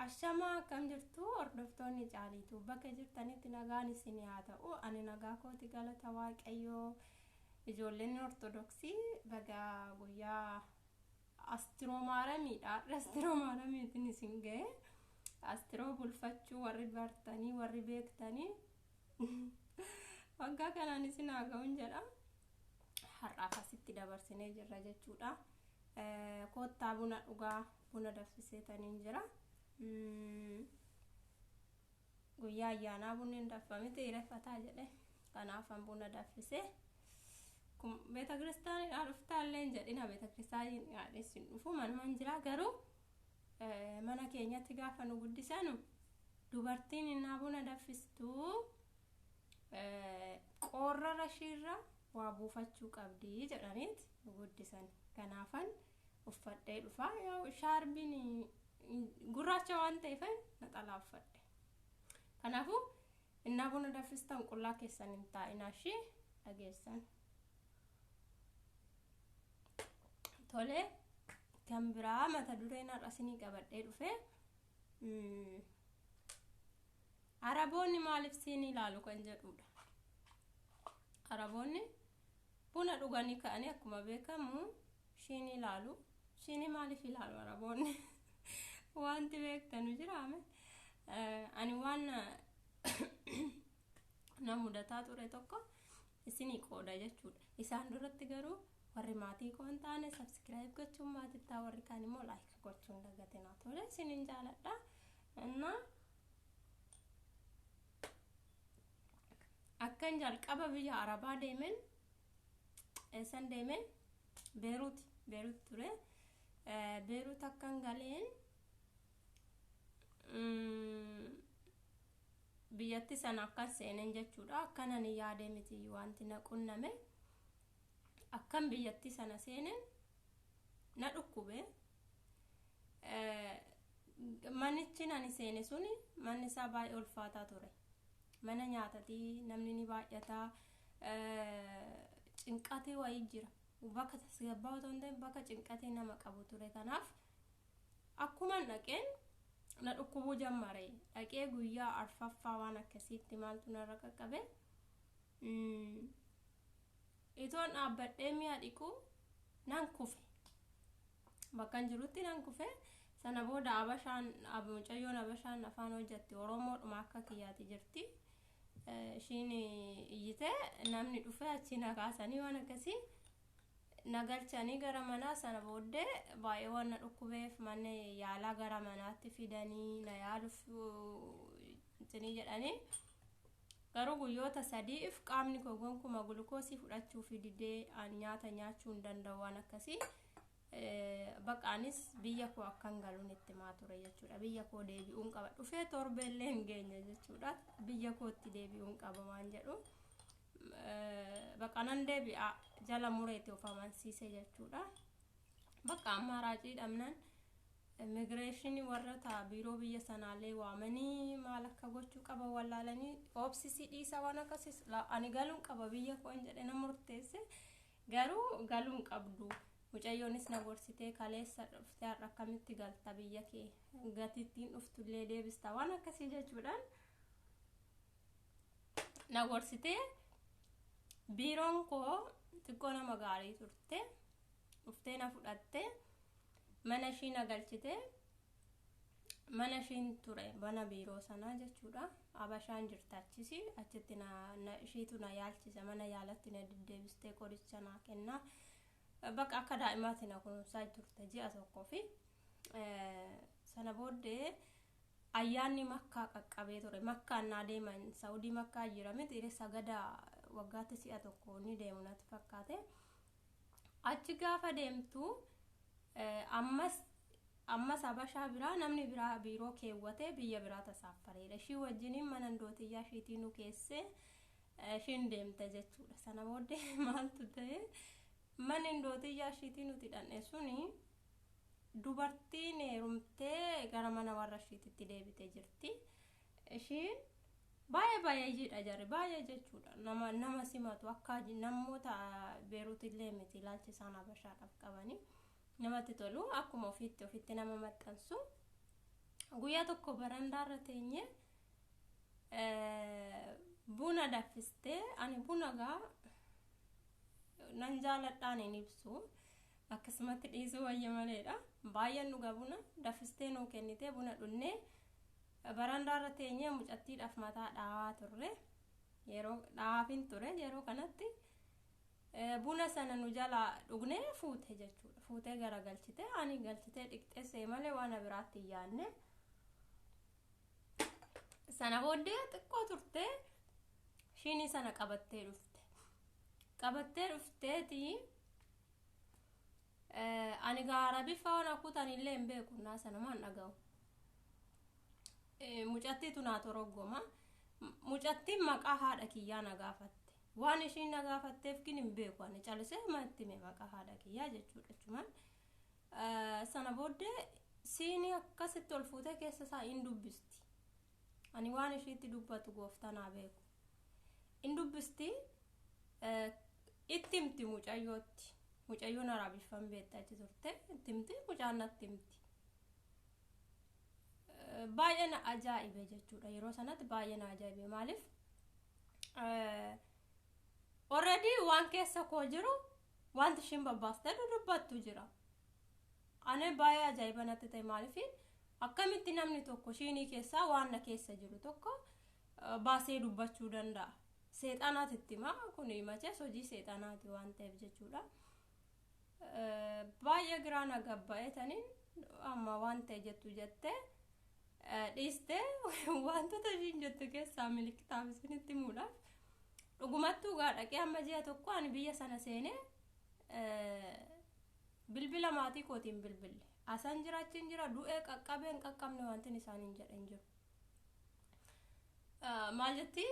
Ashamaa, akkam jirtu hordoftoonni Caaliituu? Bakka jirtanitti nagaan isin haa ta'u. Ani nagaa kooti, galata Waaqayyoo. Ijoolleen Ortodoksii baga guyyaa Astiroomaaramiidha. Astiroomaaramiitiin isin ga'e. Astiroo bulfachuu warri bartanii, warri beektanii, waggaa kanaan isin haa ga'uun jedha. Har'aaf asitti dabarsinee jirra jechuudha. Koottaa buna dhugaa, buna danfiseetaniin jira. Guyyaa ayyaanaa bunni hin danfamite hirefataa jedhe, kanaafan buna danfise. Beeta kiristaanidhaa dhuftaa illee hin jedhina, beeta kiristaanii hin dhufu, manuman jira. Garuu mana keenyatti gaafa nu guddisanu, dubartiin innaa buna danfistuu qoorrara ishiirra waa buufachuu qabdi jedhaniit nu guddisan. Kanaafan uffadhee dhufa. Shaarbiin gurraacha waan ta'eef naxalaa uffadhe. Kanaafuu innaa buna danfistan qullaa keessan hin taa'inaa, ishii dhageessan. Tole, kan biraa mata dureen har'a isinii qabadhee dhufe Araboonni maaliif siin ilaalu kan jedhudha. Araboonni buna dhuganii ka'anii akkuma beekamu shiin ilaalu. Shiinii maaliif ilaalu Araboonni? Wanti beektanu jiraame? Ani waan na mudataa ture tokko isinii qooda jechuudha. Isaan duratti garuu warri maatii koo hin taane subscribe gochuun maatittaa, warri kaan immoo like gochuun dagatinaa. Tole, isinin jaaladha. Innaa akkan jalqaba biyya Arabaa deemen, eessan deemen? Beeruut, Beeruut ture. Beeruut akkan galeen biyyatti sana akkan seenen jechuudha. Akkanan yaadee miti wanti na qunname. Akkan biyyatti sana seenen na dhukkube. Manichi nani seene suni manni isaa baay'ee ulfaataa ture. Mana nyaatatii namni ni baay'ataa, cinqatee wayii jira. Bakka tasgabbaa otoo hin ta'in bakka cinqatee nama qabu ture. Kanaaf akkuma dhaqeen na dhukkubuu jammare. Dhaqee guyyaa arfaffaa waan akkasiitti maaltu narra qaqqabe? Itoon dhaabbadhee mi'a dhiqu nan kufe. Bakkan jirutti nan kufe. Sana booda abashaan, mucayyoon abashaan afaan hojjatti, Oromoodhuma akka kiyyaati jirti. Ishiin iyyitee namni dhufe achi na kaasanii waan akkasii na galchanii gara manaa. Sana booddee baay'ee waan na dhukkubeef manni yaalaa gara manaatti fidanii na yaaluuf isinii jedhanii. Garuu guyyoota 3f qaamni koo gonkuma gulukoosii fudhachuu fi didee, nyaata nyaachuu hin danda'u waan akkasii. Bakka anis biyya koo akkan galuun itti himaa ture jechuudha. Biyya koo deebi'uun qaba. Dhufee torbeellee hin geenye jechuudha. Biyya kootti deebi'uun qaba waan jedhu. Bakka nan deebi'a jala mureeti of amansiise jechuudha. Bakka amma raacii dhabnaan immigireeshinii warra ta'a biiroo biyya sanaallee waamanii maal akka gochuu qaba wallaalanii, obsisii dhiisa waan akkasiis, ani galuun qaba biyya koo hin jedhe, na murteesse. Garuu galuun qabdu. Mucayyoonis na gorsitee, kaleessa dhuftee har'a akkamitti galta biyya kee, gatittiin dhuftullee deebista waan akkasii jechuudhaan na gorsitee. Biiroon koo xiqqoo nama gaarii turte, dhuftee na fudhatte, mana ishii na galchite. Mana ishiin ture, mana biiroo sanaa jechuudha. Abashaan jirta achisi, achitti na ishiitu na yaalchise, mana yaalatti na deddeebistee qoricha naa kennaa. Bakka akka daa'imaatti na kunuunsaa turte ji'a tokkoo fi sana booddee ayyaanni Makkaa qaqqabee ture. Makkaan naa deeman, Saudii Makkaa jira miti, sagada waggaatti si'a tokko ni deemu natti fakkaate. Achi gaafa deemtu ammas ammas abashaa biraa namni biraa biiroo keewwatee biyya biraa tasaaffareedha. Ishii wajjiniin mana indootiyyaa ishiitii nu keessee ishiin deemte jechuudha. Sana booddee maaltu ta'e? Manni indootiyyaa ishiitii nuti dhanne suni dubartiin heerumtee gara mana warra ishiititti deebite jirti. Ishiin baay'ee baay'eeyyiidha jarri, baay'ee jechuudha. Nama simatu, akka namoota Beeruutillee miti ilaalchi isaan abashaadhaaf qabanii. Namatti tolu, akkuma ofiitti ofitti nama maxxansu. Guyyaa tokko barandaarra teenye buna danfistee, ani buna gaa nan jaaladhaan hin ibsu, akkasumatti dhiisuu wayya maleedha. Baay'een dhuga. Buna danfistee nuu kennitee, buna dhunnee barandaarra teenyee mucattiidhaaf mataa dhaawaa turre. Yeroo dhawaafin ture, yeroo kanatti buna sana nu jalaa dhugnee fuute jechuudha. Fuutee garagalchite. Ani galchitee dhiqxeessee malee waan biraatti hin yaadne. Sana booddee xiqqoo turtee shinii sana qabattee dhufte. Qabattee dhufteetii ani gaara bifa waan akuutan illee hin beeku, naa sanumaan dhaga'u. Mucattiitu naa toroggoma. Mucattiin maqaa haadha kiyyaa na gaafatte. Waan ishiin na gaafatteef kin hin beeku, ani calisee matti hime maqaa haadha kiyyaa jechuudha jechumaan. Sana booddee siinii akkasitti ol fuutee keessa isaa hin dubbisti. Ani waan ishiitti dubbatu gooftaa naa beeku. Hin dubbisti, itti himti mucayyootti. Mucayyoon Araabiffan beektaa achi turte, itti himti, mucaan natti himti. Baay'ee na ajaa'ibe jechuudha, yeroo sanatti baay'ee na ajaa'ibe. Maaliif? Already waan keessa koo jiru wanti ishiin babbaastee dudubbattu jira. Ani baay'ee ajaa'iba natti ta'e. Maaliif? Akkamitti namni tokko shiinii keessaa waan na keessa jiru tokko baasee dubbachuu danda'a? Seexanaati itti himaa, kun machees hojii seexanaati waan ta'eef jechuudha. Baay'ee giraa na gabba'ee taniin amma waan ta'e jettu jettee dhiistee, wantoota ishiin jettu keessaa milikitaaf isinitti himuudhaaf, dhugumattuu gaa dhaqee amma ji'a tokko ani biyya sana seenee bilbila maatii kootiin bilbille. Asan jira, achiin jira, du'ee qaqqabee hin qaqqabne wantin isaaniin jedhan jiru. Maal jetti?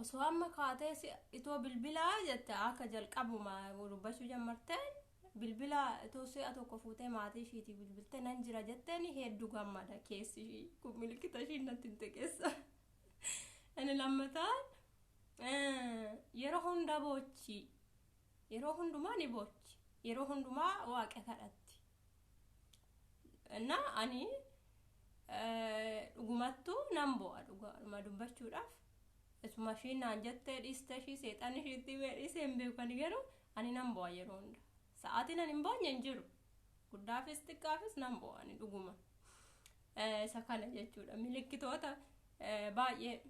Osoo amma kaatee itoo bilbilaa jette, akka jalqabuma dubbachuu jammarteen bilbila itoo si'a tokko fuutee maatii ishiitii bilbiltee nan jira jetteen hedduu gammada keessi ishii. Kun milikita ishiin natti himte keessa. Inni lammataan yeroo hunda boochi, yeroo hundumaa ni boochi, yeroo hundumaa waaqa kadhatti. Na ani dhugumattuu nan bo'a, dhugaadhuma dubbachuudhaaf. Isuma ishiin naan jettee dhiiste, ishii seexanni ishiitti himee dhiisee hin beeku, ani garuu ani nan bo'a yeroo hunda. Sa'aatiin ani hin boonye hin jiru. Guddaafis xiqqaafis nan bo'a ani dhuguma. Isa kana jechuudha. Milikkitoota baay'ee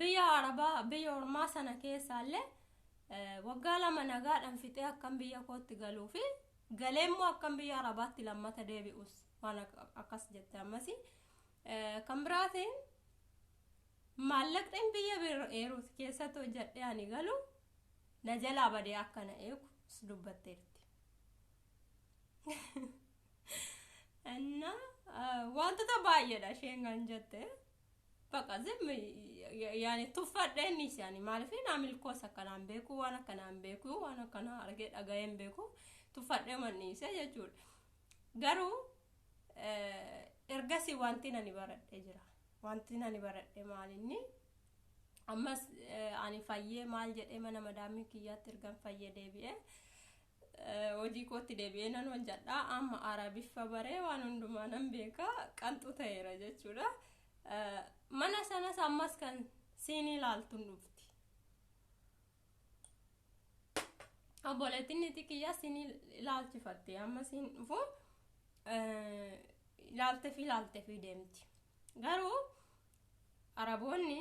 biyya Arabaa, biyya ormaa sana keessaallee waggaa 2 nagaadhaan fixee akkam biyya kootti galuu fi galee immoo akkam biyya Arabaatti lammata deebi'us waan akkas jette ammasii. Kan biraatiin maallaqni biyya Beeruut keessatti hojjedhee ani galu na jalaa badee akka na eegu dubbatteerti. Inna wantoota baay'eedha isheen kan jette. Baqa zimmi yaani tuffadheen yaani, maaliif naa milkoos akkanaan beeku, waan akkanaan beeku, waan akkanaa argee dhaga'een beeku, tuffadhee manniise jechuudha. Garuu ergasii wanti ani baradhee jira. Wanti ani baradhe maalinni? Ammas ani fayyee maal jedhee mana madaamii kiyyaatti ergan fayyee deebi'ee hojii kootti deebi'ee nan hojjedha. Amma Arabiffa baree waan hundumaa nan beeka, qanxu ta'eera jechuudha. Mana sanas ammas kan siinii ilaaltuun dhufti. Obboleettiin niitii kiyyaa siinii ilaalchifatte, amma siin dhufu ilaaltee fi ilaaltee fi deemti. Garuu Araboonni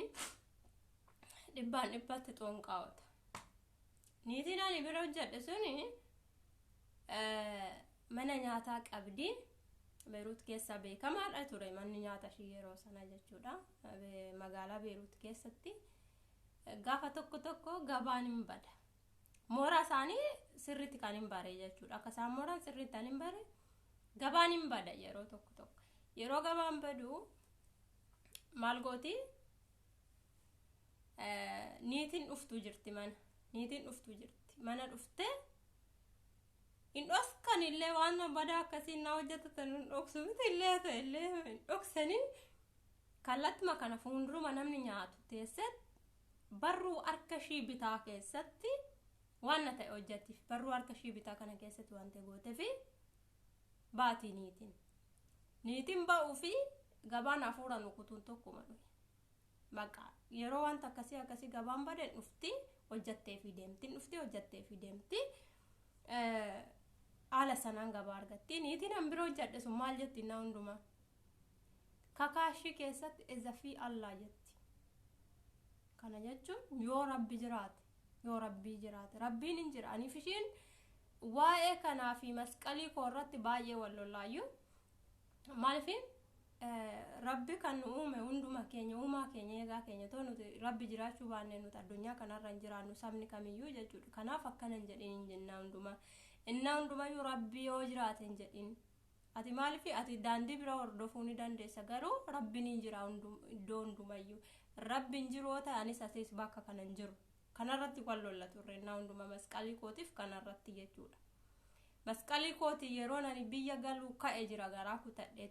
dhibbaan dhibbatti xoonqaa'ota. Niitiin ani bira hojjedhe suni mana nyaataa qabdi. Beeruut keessa beekamaadha ture manni nyaata ishii yeroo sana jechuudha. Magaalaa Beeruut keessatti gaafa tokko tokko gabaan hin bada. Mooraa isaanii sirriitti kan hin bare jechuudha. Akka isaan mooraan sirriitti kan hin bare, gabaan hin bada yeroo tokko tokko. Yeroo gabaan badu maal gooti? Niitiin dhuftu jirti mana. Niitiin dhuftu jirti. Mana dhuftee hin dhoskan illee, waan badaa akkasiin na hojjetatan hin dhoksu miti illee ta'e illee hin dhoksanii, kallattuma kana fuulduruma namni nyaatu teessee barruu harka ishii bitaa keessatti waan na ta'e hojjettiif, barruu harka ishii bitaa kana keessatti waan ta'e gootee fi baatii niitiin. Niitiin ba'uu fi Gabaan hafuura nu kutuun tokkuma dhufe. Maqaa yeroo wanta akkasii akkasii gabaan badeen dhufti hojjattee fi deemti, dhufti hojjattee fi deemti. Haala sanaan gabaa argatti. Niitiin an bira hojjadhe sun maal jetti? Na hundumaa kakaashii keessatti "ezafii Allaa" jetti. Kana jechuun yoo Rabbi jiraate, yoo Rabbii jiraate, Rabbiin hin jira. Aniif ishiin waa'ee kanaa fi masqalii koo irratti baay'ee wal lollaayyuu. Maaliif? Rabbi kan nu uume hunduma keenya, uumaa keenya, eegaa keenya. Too nuti Rabbi jiraachuu baannee nuti addunyaa kanarra hin jiraannu, sabni kamiyyuu jechuudha. Kanaaf akkana hin jedhin hin jennaa hundumaa. Innaa hundumayyuu Rabbi yoo jiraate hin jedhin. Ati maaliif ati daandii bira hordofuu ni dandeessa, garuu Rabbiin hin jira iddoo hundumayyuu. Rabbi hin jiru yoo ta'e anis asis bakka kana hin jiru. Kanarratti wal lolla turre innaa hundumaa, masqalii kootiif kanarratti jechuudha. Masqalii kooti yeroo ani biyya galuu ka'e jira, garaa kutadhee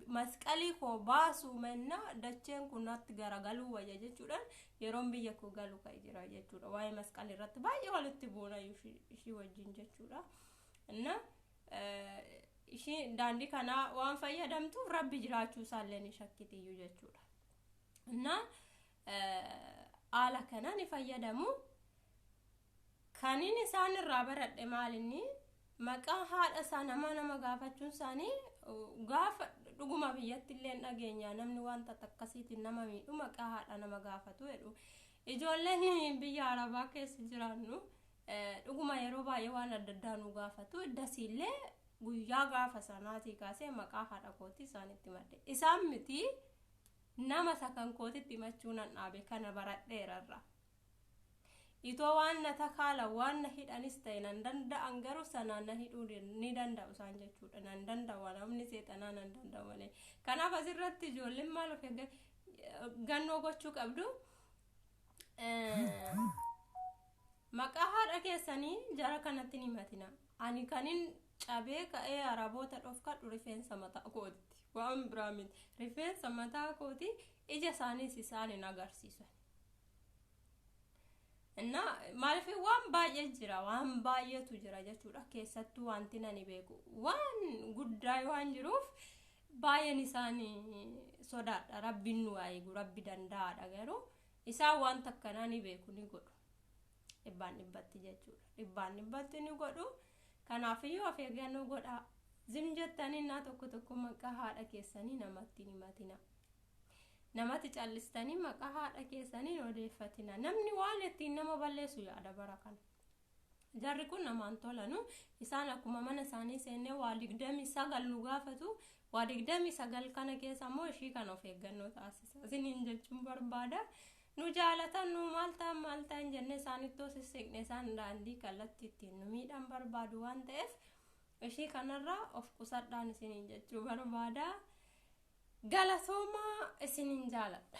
masqalii koo baasuu mannaa dacheen kun natti garagaluu wayya jechuudhaan yeroon biyya koo galuu ka'e jira jechuudha. Waa'ee masqalii irratti baay'ee walitti buuna ishii wajjin jechuudha. Inna ishii daandii kanaa waan fayyadamtuuf Rabbi jiraachuu isaallee ni shakkitiyyuu jechuudha. Inna haala kana ni fayyadamu. Kanin isaan irraa baradhe maalinni? Maqaa haadha isaa nama gaafachuun isaanii gaafa dhuguma biyyatti illee dhageenya, namni wanta akkasiitiin nama miidhu maqaa haadha nama gaafatu jedhu. Ijoolleen biyya Arabaa keessa jiraannu dhuguma yeroo baay'ee waan adda addaa nu gaafatu. Iddasiillee guyyaa gaafa sanaatii kaasee maqaa haadha kootii isaanitti madde. Isaan miti, nama sakan kootitti himachuu nan dhaabe. Kana baradheerarra. Itoo waan na takaala, waan na hidhanis ta'e nan danda'an, garuu sanaan na hidhuu ni danda'u isaan jechuudha. Nan danda'u, namni seexanaa nan danda'u malee. Kanaaf asirratti ijoolleen maal of eeggannoo gochuu qabdu? Maqaa haadha keessanii jara kanatti ni himatina. Ani kanin cabee ka'ee Araboota dhofkadhu rifeensa mataa kootitti. Waan biraa miti. Rifeensa mataa kooti ija isaaniis isaan hin agarsiisan. Inna maaliif waan baay'ee jira, waan baay'eetu jira jechuudha. Keessattuu wanti nani beeku waan guddaa waan jiruuf baay'een isaanii sodaadha. Rabbiin nu eegu, Rabbi danda'aadha, garuu isaan wanta akkanaa ni beeku, ni godhu. Dhibbaan dhibbatti jechuudha. Dhibbaan dhibbatti ni godhu. Kanaafiyyuu of eeggannoo godhaa. Zim jettanii naa tokko tokko maqaa haadha keessanii namatti hin himatina. Namatti callistanii maqaa haadha keessanii hin odeeffatina. Namni waan ittiin nama balleessu yaada bara kana. Jarri kun namaan tolanu. Isaan akkuma mana isaanii seennee waa 29 nu gaafatu. Waa 29 kana keessa immoo ishii kana of eeggannoo taasisa. Isiniin jechuun barbaada. Nu jaalatan, nu maal ta'an maal ta'an jennee isaanitti sissiqne, isaan daandii kallattii ittiin nu miidhan barbaadu waan ta'eef ishii kanarraa of qusadhaan isiniin jechuu barbaada. Galatoomaa, isiniin jaaladha.